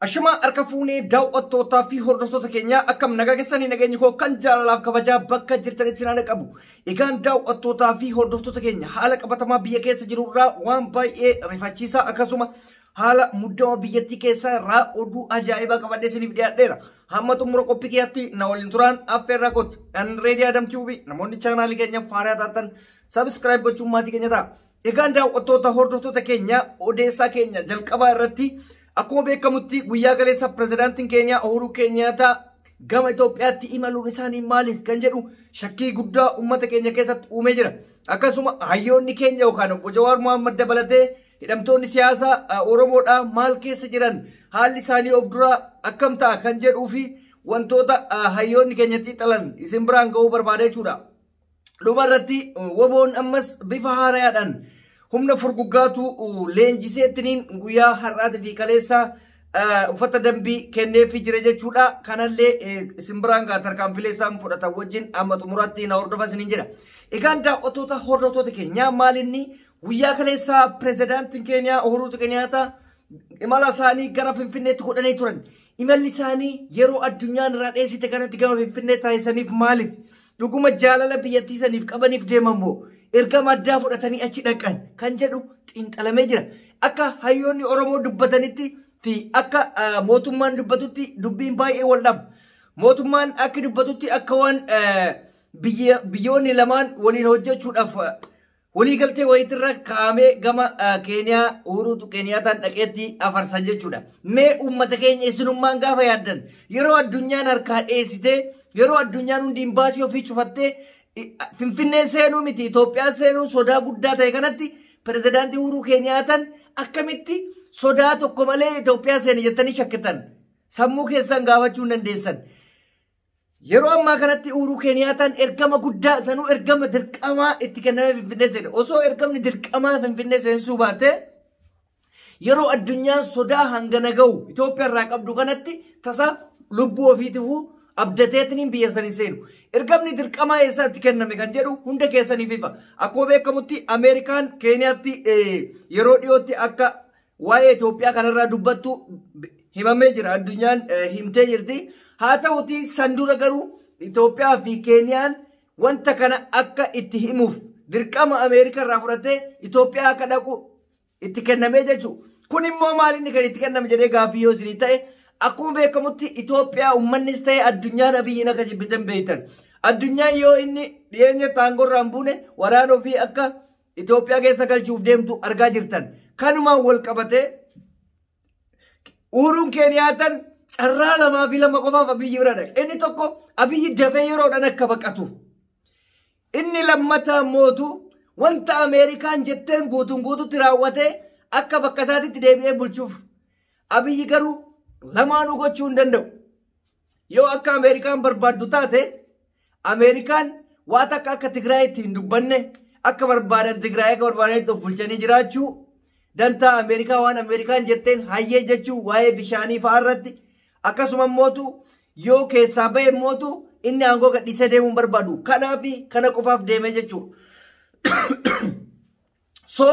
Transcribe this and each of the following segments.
Ashama harka fuunee daawwattootaa fi hordoftoota keenyaa, akkam nagaa keessanii? Nageenyi koo kan jaalalaaf kabajaa bakka jirtanitti sinaa qabu. Egaan daawwattootaa fi hordoftoota keenya, haala qabatamaa biyya keessa jirurraa waan baay'ee rifachiisaa akkasuma haala muddama biyyattii keessaa irraa oduu ajaa'ibaa qabadhee isiniif dhiyaadheera. Hamma xumura qophii kiyyaatti na waliin turaan affeerraa kooti. An Reedii Adam Tube, namoonni chaanaalii keenya faaraa taatan subscribe gochuun maatii keenya ta'a. Egaan daawwattoota hordoftoota keenya, odeessaa keenya jalqabaa irratti akkuma beekamutti guyyaa kaleessa pirezidaantiin keenya Uhuru Keeniyaataa gama Itoophiyaatti imaluun isaanii maaliif kan jedhu shakkii guddaa uummata keenya keessatti uumee jira. Akkasuma hayyoonni keenya yookaan obbo Jawaar Mohaammed dabalatee hidhamtoonni siyaasaa Oromoodhaa maal keessa jiran, haalli isaanii of dura akkam ta'a kan jedhuu fi wantoota hayyoonni keenya xiinxalan isin biraan ga'uu barbaada jechuudha. Dhuma irratti WBOn ammas bifa haaraadhaan humna furguggaatu leenjiseettiniin guyyaa har'aatii fi kaleessa uffata dambii kenneefii jira jechuudha. Kanallee isin biraan gaa, tarkaanfilee isaan fudhatan wajjin amma xumuraatti na hordofa isiniin jedha. Egaan daawwattoota hordoftoota keenyaa, maalinni guyyaa kaleessa pirezidaantiin keenya Uhuru Keniyaataa imala isaanii gara Finfinneetti godhanii turan. Imalli isaanii yeroo addunyaan irraa dheessite kanatti gama Finfinnee taasisaniif maaliif? Dhuguma jaalala biyyattii saniif qabaniif deeman moo ergama addaa fudhatanii achi dhaqan kan jedhu xiinxalamee jira. Akka hayyoonni Oromoo dubbatanitti fi akka mootummaan dubbatutti dubbiin baay'ee wal dhaba. Mootummaan akka dubbatutti akka waan biyyoonni lamaan waliin hojjechuudhaaf waliigaltee wayiitirra kaa'amee gama Keeniyaa Uhuruutu Keeniyaataan dhaqeetti afarsan jechuudha. Mee uummata keenya, isinummaan gaafa yaaddan, yeroo addunyaan harkaa dheessitee, yeroo addunyaan hundi imbaasii ofii cufattee, Finfinnee seenuu miti Itoophiyaa seenuu sodaa guddaa ta'e kanatti pirezidaantii Uhuruu Keeniyaataan akkamitti sodaa tokko malee Itoophiyaa seene jettanii shakkitan? Sammuu keessan gaafachuu hin dandeessan. Yeroo ammaa kanatti Uhuruu Keeniyaataan ergama guddaa sanuu ergama dirqamaa itti kennamee Finfinnee seene. Osoo ergamni dirqamaa Finfinnee seensuu baate, yeroo addunyaan sodaa hangana gahu Itoophiyaa irraa qabdu kanatti tasa lubbuu ofiitifuu abdateetiniin biyya sanii seenu. Ergamni dirqamaa eessaatti kenname kan jedhu hunda keessaniif ifa. Akkuma beekamutti Ameerikaan Keeniyaatti yeroo dhiyootti akka waa'ee Itoophiyaa kanarraa dubbattu himamee jira. Addunyaan himtee jirti. Haa ta'uti san dura garuu Itoophiyaa fi Keeniyaan wanta kana akka itti himuuf dirqama Ameerikaa irraa fudhatee Itoophiyaa akka dhaqu itti kennamee jechuudha. Kun immoo maal inni kan itti kenname jedhee gaaffii yoo isinii ta'e, akkuma beekamutti Itoophiyaa uummannis ta'e addunyaan Abiyyiin akka jibbitan beektan. Addunyaan yoo inni dhiyeenya taangorraa hin buune waraana ofii akka Itoophiyaa keessa galchuuf deemtu argaa jirtan. Kanumaan wal qabatee Uhuruun Keeniyaataan carraa lamaa fi lama qofaaf Abiyyi bira dhaqe. Inni tokko Abiyyi dafee yeroodhaan akka baqatuuf. Inni lammataa mootu wanta Ameerikaan jetteen guutuun guututti raawwatee akka bakka isaatitti deebi'ee bulchuuf. Abiyyi garuu lamaanuu gochuu hin danda'u. Yoo akka Ameerikaan barbaaddu taate, Ameerikaan waan takka akka Tigraayitti hin dubbanne, akka barbaadan Tigraay akka barbaadanitti of bulchanii jiraachuu, dantaa Ameerikaa waan Ameerikaan jetteen hayyee jechuu waa'ee bishaanii fa'aa irratti, akkasuma mootu yoo keessaa bahe mootu inni aangoo gadhiisee deemuu hin barbaadu. Kanaaf kana qofaaf deemee jechuudha. So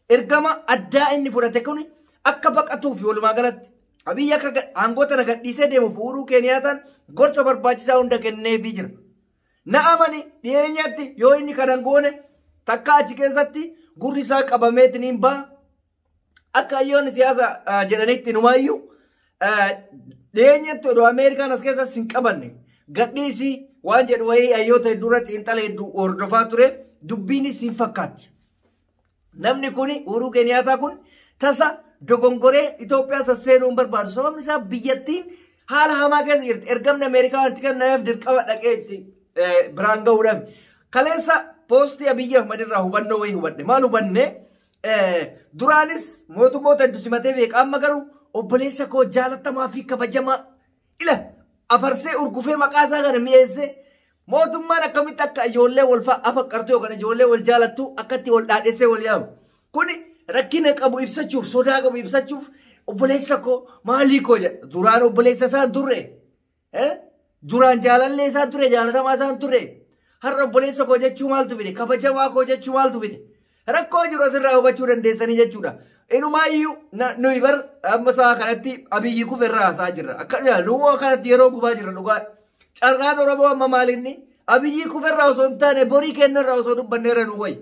ergama addaa inni fudhate kun akka baqatuuf, walumaa galatti Abiyyi akka aangoo tana gadhiisee deemuuf Uhuruu Keeniyaataan gorsa barbaachisaa hunda kenneefii jira. Na amani, dhiyeenyatti yoo inni kana goone takka achi keessatti gurri isaa qabameetiin ba'a. Akka hayyoonni siyaasa jedhanitti numaayyuu dhiyeenyatti odoo Ameerikaan as keessas hin qabanne gadhiisii waan jedhu wayii hayyoota hedduu irratti xiinxala hedduu hordofaa ture, dubbiinis hin fakkaatti. Namni kun Uhuruu Keeniyaataa kun tasa dogongoree Itoophiyaa sasseenuu hin barbaadu. Sababni isaa biyyattiin haala hamaa keessa jirti. Ergamni Ameerikaa wanti kennameef dirqama dhaqee itti biraan gahuudhaaf. Kaleessa poostii Abiyyi Ahmad irraa hubannoo wayii hubadhe. Maal hubanne? Duraanis mootummoota hedduu simatee beeka. Amma garuu obboleessa koo jaalatamaa fi kabajamaa ila afarsee urgufee maqaa isaa kana mi'eessee, mootummaan akkamitti akka ijoollee wal afaqqartu yookaan ijoollee wal jaalattu akkatti wal dhaadhessee wal yaamu. Kuni rakkina qabu ibsachuuf, sodaa qabu ibsachuuf obboleessa koo maalii koo jedha. Duraan obboleessa isaa turre. Duraan jaalallee isaa ture, jaalatamaa isaa turre. Har'a obboleessa koo jechuu maaltu fide? Kabajamaa koo jechuu maaltu fide? Rakkoo jiru asirraa hubachuu dandeessanii jechuudha. Inumaayyuu nuyi bar amma sa'a kanatti Abiyyi kufe irraa haasaa jirra. Akka nuyi kanatti yeroo gubaa jirra dhugaa. Carraan Oromoo amma maalinni Abiyyi kufe irraa osoo hin taane borii kenna irraa osoo dubbanneerra nu wayi.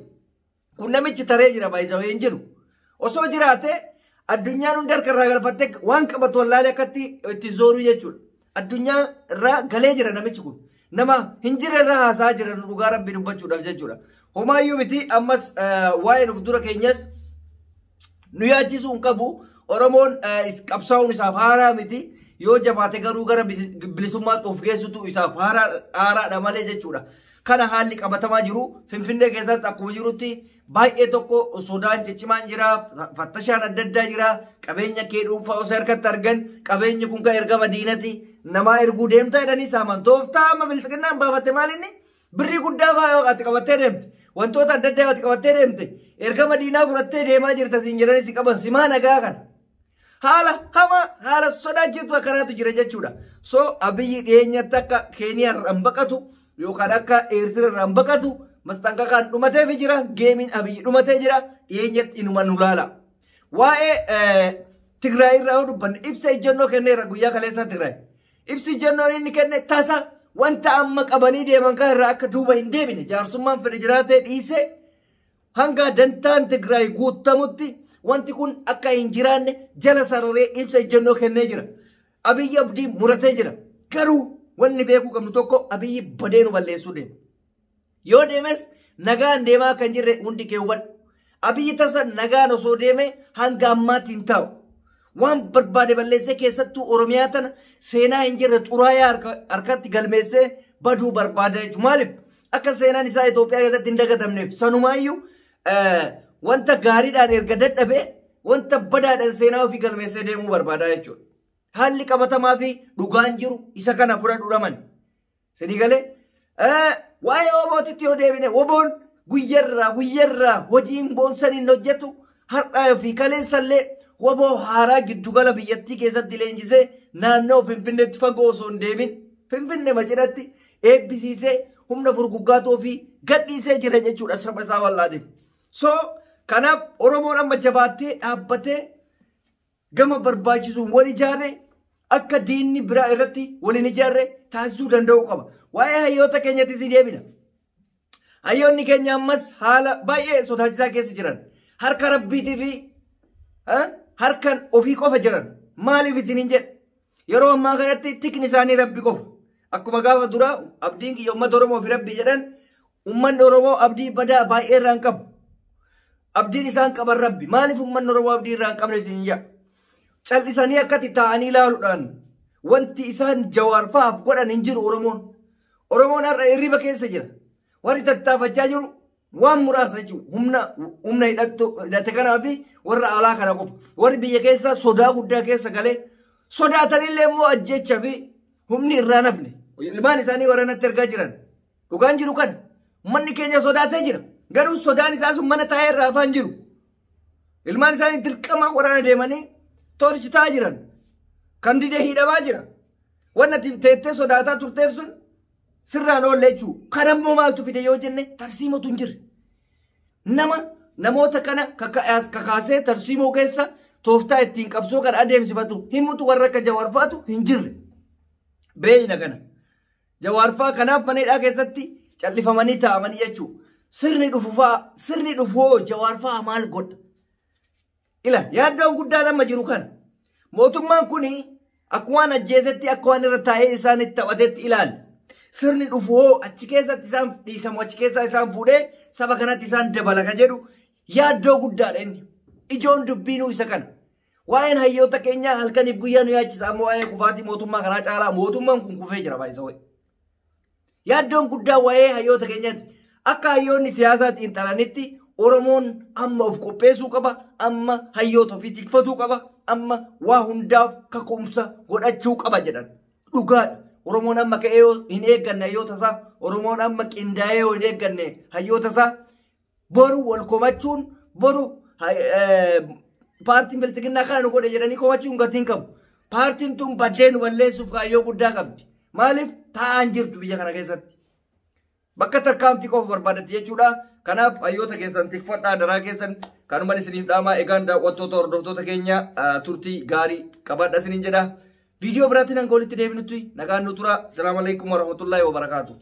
Kun namichi taree jira baay'isawee hin jiru. Osoo jiraate addunyaan hundi harka irraa galfattee waan qabatu wallaalee akkatti itti zooruu jechuudha. Addunyaa irraa galee jira namichi kun. Nama hin jirre irraa haasaa jira nu dhugaa rabbi dubbachuudhaaf jechuudha. Homaayyuu miti ammas waa'ee nuuf dura keenyas nu yaachisuu hin qabu. Oromoon qabsaa'uun isaaf haaraa miti. Yoo jabaate garuu gara bilisummaatti of geessutu isaaf haaraadha malee jechuudha. Kana haalli qabatamaa jiru Finfinnee keessatti akkuma jirutti baay'ee tokko sodaan ciccimaan jira, fattashaan adda addaa jira, qabeenya kee dhuunfaa osoo harkatti argan qabeenyi kun kan ergama diinati namaa erguu deemta jedhanii saaman. Tooftaa amma bilxiginnaan baafatte maal inni birrii guddaa fa'aa ati qabattee deemte, wantoota adda addaa ati qabattee deemte, ergama diinaa fudhattee deemaa jirta siin jedhanii si qaban simaa nagaa kana. Haala hamaa haala sodaachiftu akkanaatu jira jechuudha. So Abiyyi dhiyeenyatti akka Keeniyaa irraan baqatu yookaan akka Eertiraa irraan baqatu masxanqaqaan dhumateef jira. Geemiin Abiyyi dhumatee jira. Dhiyeenyatti inuma nu laala. Waa'ee Tigraay irraa yoo dubbanne ibsa ejjennoo kenneera guyyaa kaleessaa Tigraay. Ibsi ejjennoon inni kenne tasa wanta amma qabanii deeman kan irraa akka duuba hin deebine jaarsummaan fedhe jiraatee dhiisee hanga dantaan Tigraay guutamutti wanti kun akka hin jiraanne jala sararee ibsa ejjennoo kennee jira. Abiyyi abdii muratee jira. Garuu wanni beekuu qabnu tokko Abiyyi badee nu balleessuu deema. Yoo deemes nagaan deemaa kan jirre hundi kee hubadhu. Abiyyi tasa nagaan osoo deeme hanga ammaatti hin taa'u. Waan barbaade balleessee keessattuu Oromiyaa tana seenaa hin jirre xuraayaa harkatti galmeessee baduu barbaada jechuudha. Maaliif akka seenaan isaa Itoophiyaa keessatti hin dagatamneef sanumaayyuu wanta gaariidhaan erga dadhabee wanta badaadhaan seenaa ofii galmeessee deemuu barbaada jechuudha. Haalli qabatamaa fi dhugaan jiru isa kana fudhadhuudhaman. Sinii galee waa'ee Obootitti yoo deebine Oboon guyyarraa hojiin boonsaniin hojjetu har'aa fi kaleessallee Oboo haaraa giddugala biyyattii keessatti leenjisee naannoo Finfinneetti fagoo osoo hin deemin Finfinnee macinatti eebbisiisee humna furguggaatuu fi gadhiisee jira jechuudha saba isaa bal'aatiif. So kanaaf Oromoon amma jabaattee dhaabbatee gama barbaachisuun wal ijaarre akka diinni biraa irratti waliin ijaarre taasisuu danda'uu qaba. Waa'ee hayyoota keenyattis ni deebina. Hayyoonni keenya ammas haala baay'ee sodaachisaa keessa jiran. Harka rabbiitii fi harkan ofii qofa jiran. Maaliif isiniin jedha? Yeroo ammaa kanatti tikni isaanii rabbi qofa. Akkuma gaafa duraa abdiin kiyya uummata Oromoo fi rabbi jedhan uummanni Oromoo abdii badaa baay'ee irraa hin qabu. Abdiin isaan qaban rabbi. Maaliif uummanni Oromoo abdii irraa hin qabne isiniin jedha? Callisanii akkatti taa'anii ilaaluudhaan wanti isaan Jawaar fa'aaf godhan hin jiru Oromoon. Oromoon har'a hirriba keessa jira. Warri tattaafachaa jiru waan muraasa jechuudha. Humna hidhate kanaa fi warra alaa kana qofa. Warri biyya keessaa sodaa guddaa keessa galee sodaatanillee immoo ajjeechaa fi humni irraa nafne. Ilmaan isaanii waraanatti ergaa jiran. Dhugaan jiru kana. Uummanni keenya sodaatee jira. Garuu sodaan isaa sun mana taa'ee irraa afaan jiru. Ilmaan isaanii dirqama waraana deemanii torchitaa jiran. Kan didee hidhamaa jira. Wanna teettee sodaataa turteef sun sirraan oolle jechuudha. Kan ammoo maaltu fide yoo jenne tarsiimatu hin jirre. Namoota kana kakaasee tarsiimoo keessa tooftaa ittiin qabsoo kan adeemsifatu himutu warra akka Jawaar fa'aatu hin jirre. Beeyna kana. Jawaar fa'a kanaaf mana hidhaa keessatti callifamanii taa'amanii jechuudha. Sirni dhufu fa'a sirni dhufu Jawaar fa'a maal godha? Ila yaaddoon guddaan amma jiru kana. Mootummaan kun akka waan ajjeesetti akka waan irra taa'ee isaan itti taphatetti ilaala. Sirni dhufu achi keessatti isaan dhiisamu achi keessaa isaan fuudhee saba kanatti isaan dabala kan jedhu yaaddoo guddaadha inni. Ijoon dubbiinuu isa kana. Waa'een hayyoota keenyaa halkaniif guyyaa nu yaachisa amma waa'ee kufaatii mootummaa kanaa caalaa mootummaan kun kufee jira baay'isa wayi. Yaaddoon guddaa waa'ee hayyoota keenyaati. Akka hayyoonni siyaasaa xiinxalanitti Oromoon amma of qopheessuu qaba, amma hayyoota ofii tikfatuu qaba, amma waa hundaaf kaka'umsa godhachuu qaba jedhan. Dhugaadha. Oromoon amma ka'ee yoo hin eegganne hayyoota isaa, Oromoon amma qindaa'ee yoo hin eegganne hayyoota isaa, boru wal komachuun boru paartiin bilxiginnaa kana nu godhe jedhanii komachuun gatii hin qabu. Paartiin tun baddee nu balleessuuf kaayyoo guddaa qabdi. Maaliif taa'aan jirtu biyya kana keessatti? Bakka tarkaanfii qofa barbaadatti jechuudha. Kanaaf hayyoota keessan tikfadhaa, daraa keessan kanumaan isiniif dhaamaa. Egaan daawwattoota hordoftoota keenya, turtii gaarii qabadha isiniin jedha. Viidiyoo biraatiin hanga walitti deebinutti nagaan nu tura. Salaamu alaikum warahmatullaahi wabarakaatu.